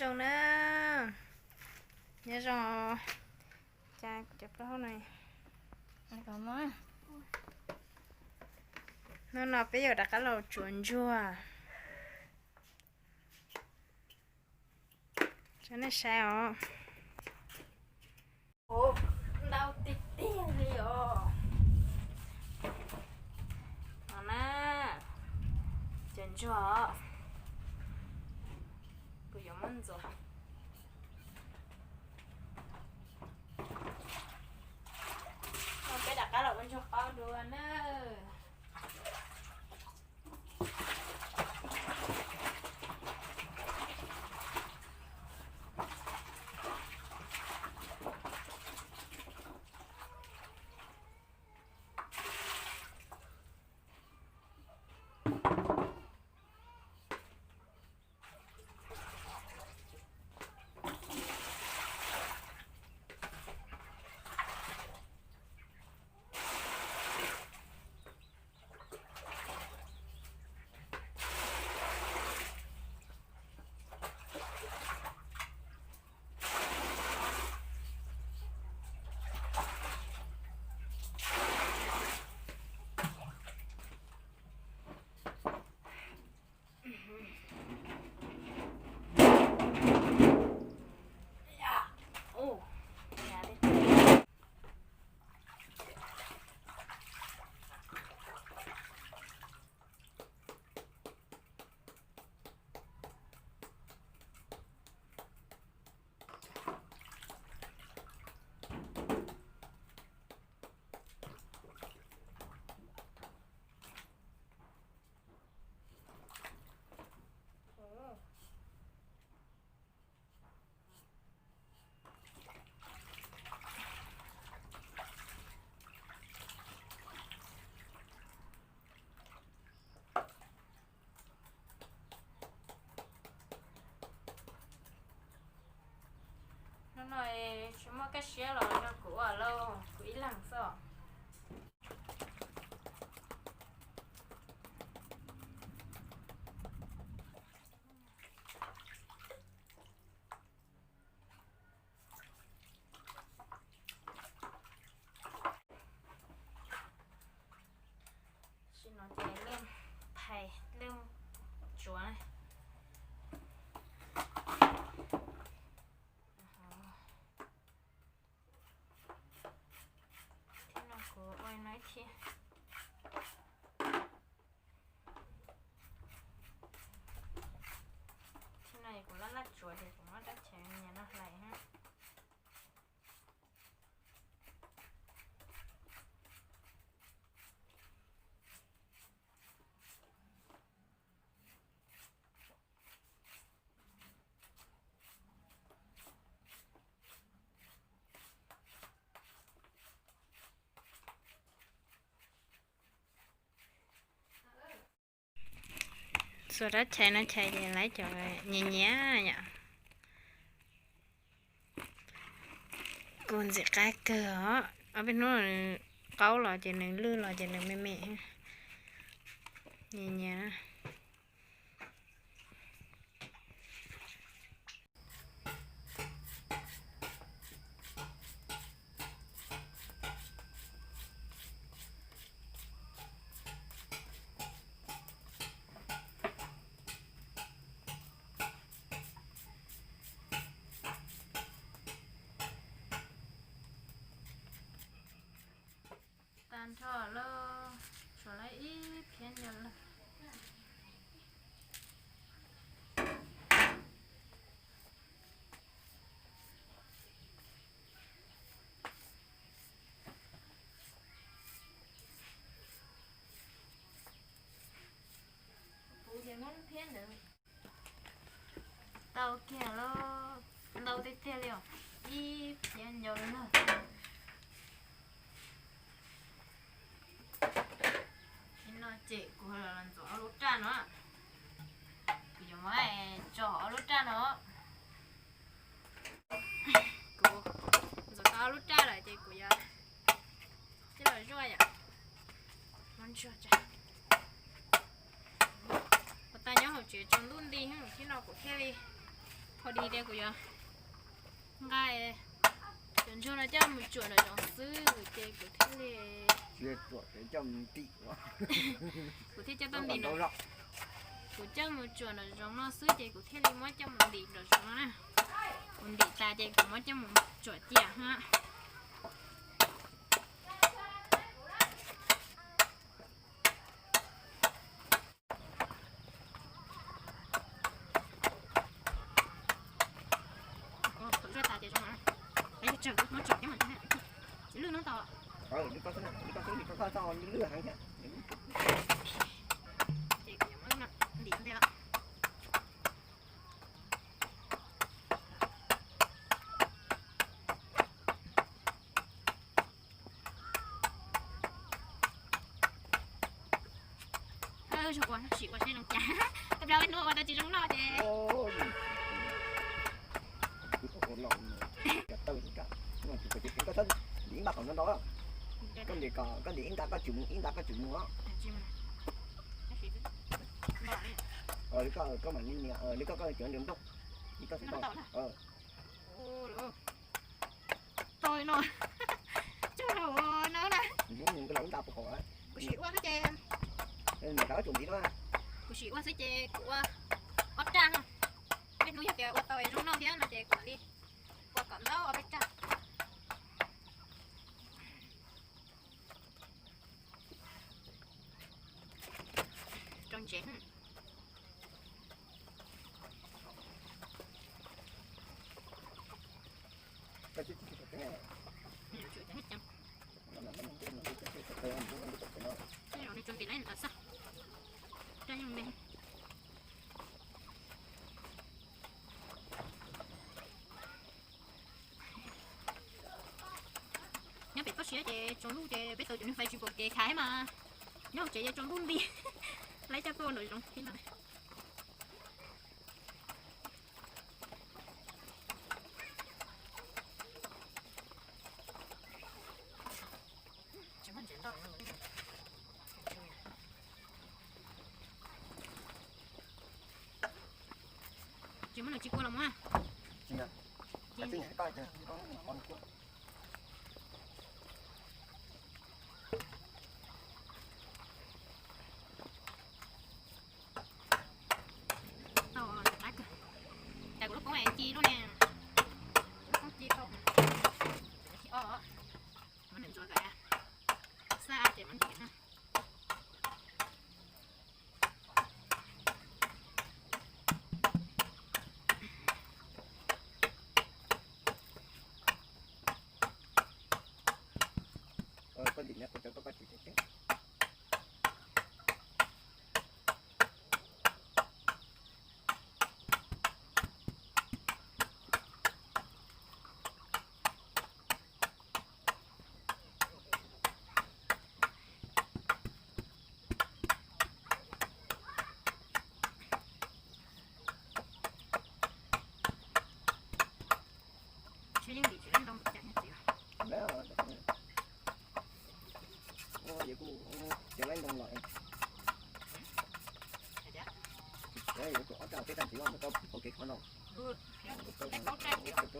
Zoo na, nyob zoo. Cas kuv cov plaub hau no. Hnub no peb yuav rov qab los tsuav ntsuag. Tso nej saib os. Ntau tiag tiag li os. No na, cov ntsuag os, kuv yuav muab ntxuav. No peb rov qab los ua ntsuag qaub dua na. Hnub no tsis muaj kaj siab los nrog kuv ua lauj, kuv ib leeg xwb. Sim no ces leej phais leej tsuav. Thiab no kuv ua no ib thiab. Thiab no kuv laj laj tsuav ces kuv muab dab tshais nyias no hlais na. Xuas dab tshais no tshais ces lawv cov nyias nyias yom. Kuv ntxim qab kawg os, ob peb hnub nws qaub los ces nws lwj los ces nws me me. Nyias nyias. Tag nrho lawm, tshuav lawm ib phiab ncau lawm. Tau kiag lawm, ntau tiag tiag li os, ib phiab ncau lawm. Ib no ces kuv los ntxuav ob lub raj no, kuv yuav muab tso ob lub raj no. Kuv ntxuav tau ob lub raj lawm ces kuv yuav coj los zuaj yom. Ua tas nyob hauv tsev tsaus ntuj nti thiab no kuv thiaj li Qhov dis tias kuv yuav nqa cov ntsuag no coj mus tsuam nraum zoov xwb ces kuv thiaj li, kuv thiaj coj tau ntim nraum, kuv coj mus tsuam nraum zoov no xwb ces kuv thiaj li muab coj mus ntim nraum zoov no na. Kuv ntim tas ces kuv muab coj mus tsuam cia hab. Tsuam tas ces zoo, muab tsuam thiab mas, tsis lwj no tau. Ces kuv yuav muab ntim ntej lawm. Sim ua saib zoo cas, tab sis ua tau tsis zoo noj ces. Koj ntim ib nta qhov no no, koj ntim, koj ntim ib nta koj tsis mus, ib nta koj tsis mus os. Koj mam li nias, li koj, koj cov nroog nroog, li koj xav tau. Tau no, tsuag rau no na. Kuv sim ua xwb ces, kuv sim ua xwb ces kuv ua ob raj. Tej hnub yog tias ua tau zoo noj thiab no ces kuv mam li ua kom ntau ob peb raj. Rau ntsev. Nyob pem toj siab ces tsaus ntuj ces peb tau cov niag fais tsis pom kev khaiv mas, nyob hauv tsev ces tsaus ntuj nti, laib coj tuaj nraum zoov thiab no. Tsis muaj nws tsis kua los mas. Tau, cas kuv lub poob ci lub ne, lub poob ci tau, o, muab nws ntxuav kom xab ces muab ntim na. Seb yeej ntim tsis laib ntoo cas nyob txiv. Ua ces kuj cov laib ntoo los. Yuav tsum ob raj peb raj txiv loj mus tau hauv kev qhov no. Peb raj, peb raj, peb raj,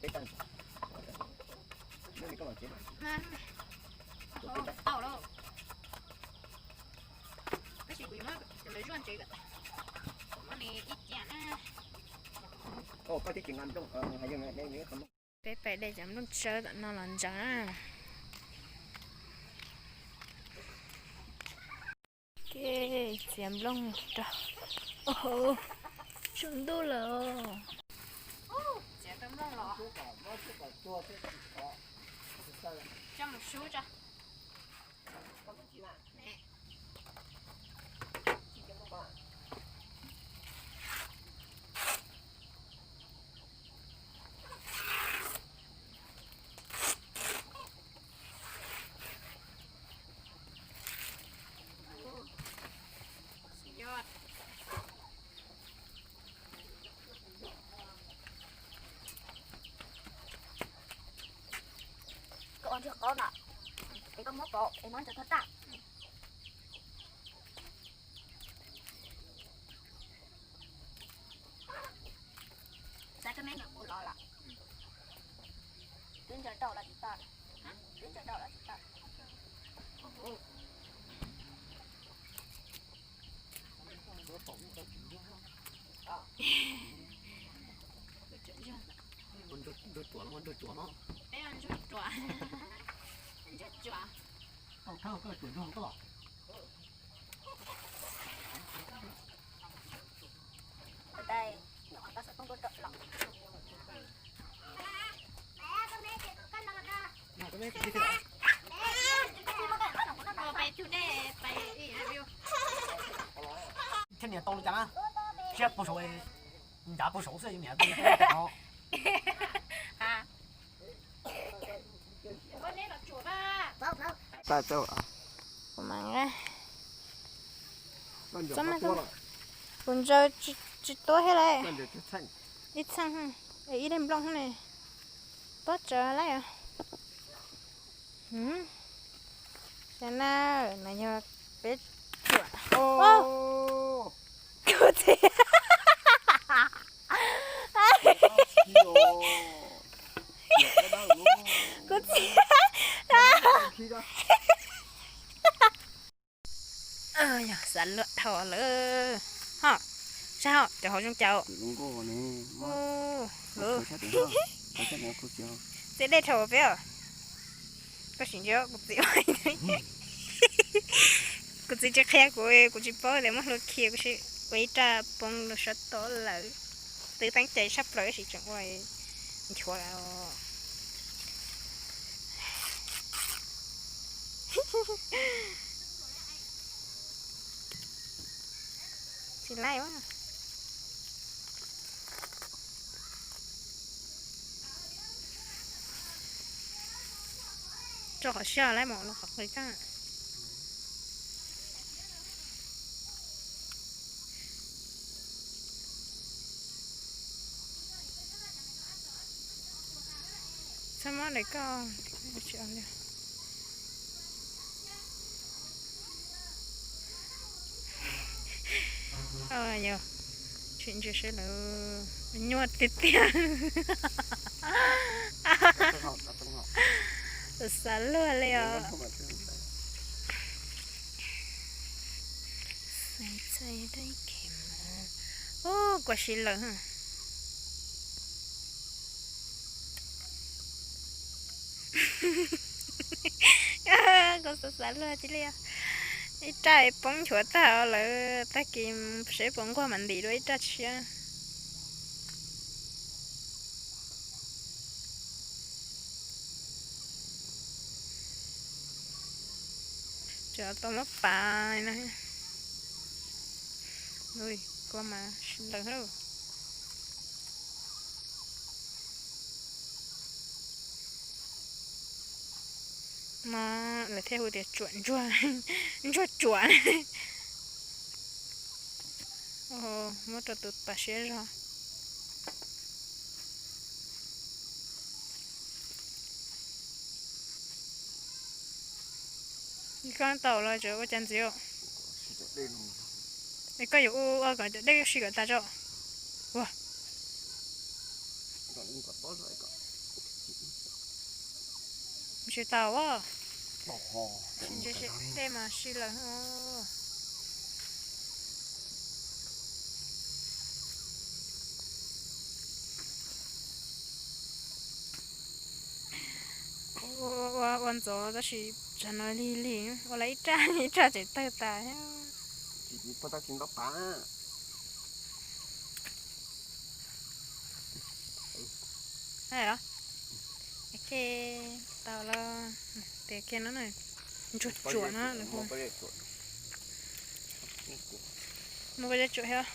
peb raj. Peb pais de cov nplooj tsawb tom no los ntsaws na. Txiav nplooj rau. Tshav ntuj lawm. Txiav tau nplooj los, coj mus sub tso. Koj ua ntsuag qaub na, es koj muab pov es muab ntsaws thaj taj. Thiab niam tau li cas na, siab puag saud, ncav puag saud xwb niam. Kuv ntsaws tsis tuab thiab lawm. Ib txheej, ib daim nplooj ne. Tuab tsawv lawm. Saib na, no yog peb cuam. Kuv txiv, kuv txiv. Yog xav luaj dhau lawm. Ho, sab ho cov hauv zoo caum. Txiv dej dhau peb os. Koj sim nco kuv txiv. Kuv txiv tsis qhia kuv, kuv tsis paub tias muab hlua khi, kuv sim ua ib raj poob rau sab tod lawm. Twb teeb cai tshaj plaws tab sis tseem ua nchuav lawm. Tsis laij. Rau qhov siab laij mus los qhov qis koj. Txhob mob ntawm koj. Yog, tsis ntsia seb lawm, nyuaj tiag tiag. Xav luag li os. Ub, kua si lawm. Kuv xav xav luag cia li, ib raj poob nchuav tag lawm, tag kis seb puas nquag mam ntim dua ib raj tshiab. Tseem tau muab pav no. Kua mas lawm. No lawv thiaj hu tias tsuam ntsuag, ntsuag tsuam. Muab rau tus pas siab zog. Koj tau los tseem ua cas ntxiv? Es koj yuav ua kom cov dej si kom tas tso. Ua, tsis tau a. Dej mas si lawm. Ua ntxov tab sis tsam no lig lig, ua lawm ib raj, ib raj tseem tawg tas. Tau los, tias kiag no na, ntsuag tsuam no lawv hu. Mus koj tsuam thiab.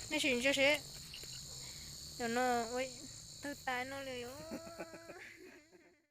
Nej sim ntsia seb, no tawg tas no li os.